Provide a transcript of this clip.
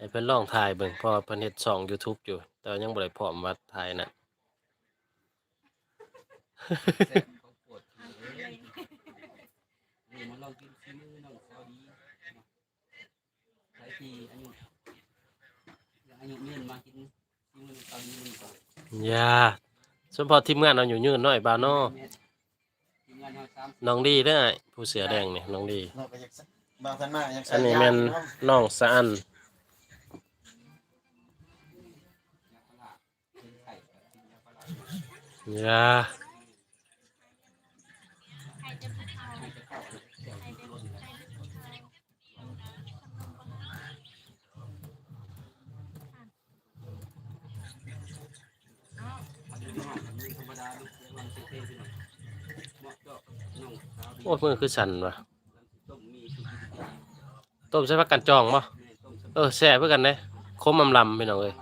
ຫ້ເພິ່ນລອງຖ່າຍເບິ່ງ ເພາະວ່າເພິ່ນເຮັດຊ່ອງ YouTube ຢູ່ ແຕ່ວ່າຍັງບໍ່ໄດ້ພ້ອມວ່າຖ່າຍນັ້ນ. ແຊບເຂົ້າໂພດເລີຍ ນີ້ມາລອງກິນຝີມືນ້ອງສາວດີເນາະ ໃຜທີ່ອາຍຸ ອາຍຸຍືນມາກິນ ຢູ່ເກົາຫຼີນີ້ກໍ ຢ່າ ສົມພໍທີມງານເຮົາຢູ່ຍືນເນາະ ອ້າຍບ່າວເນາະ. ແມ່ນໆ ທີມງານເຮົາສາມ ນ້ອງລີເດີ ຜູ້ເສື້ອແດງນີ້ ນ້ອງລີ. ເນາະ ກໍຢາກ ບ່າວທັນມາກໍຢາກໃສ່ ອັນນີ້ແມ່ນ ຢາງເນາະ ນ້ອງສະອັນ. ຢາ ໂອ້ຍ ມືຄືສັ່ນວະ. ຕົ້ມໃສ່ຜັກກາດຈອງບໍ່? ເອີ ແຊບຄືກັນເດ້ ຂົມອຳລຳ ພີ່ນ້ອງເອີຍ.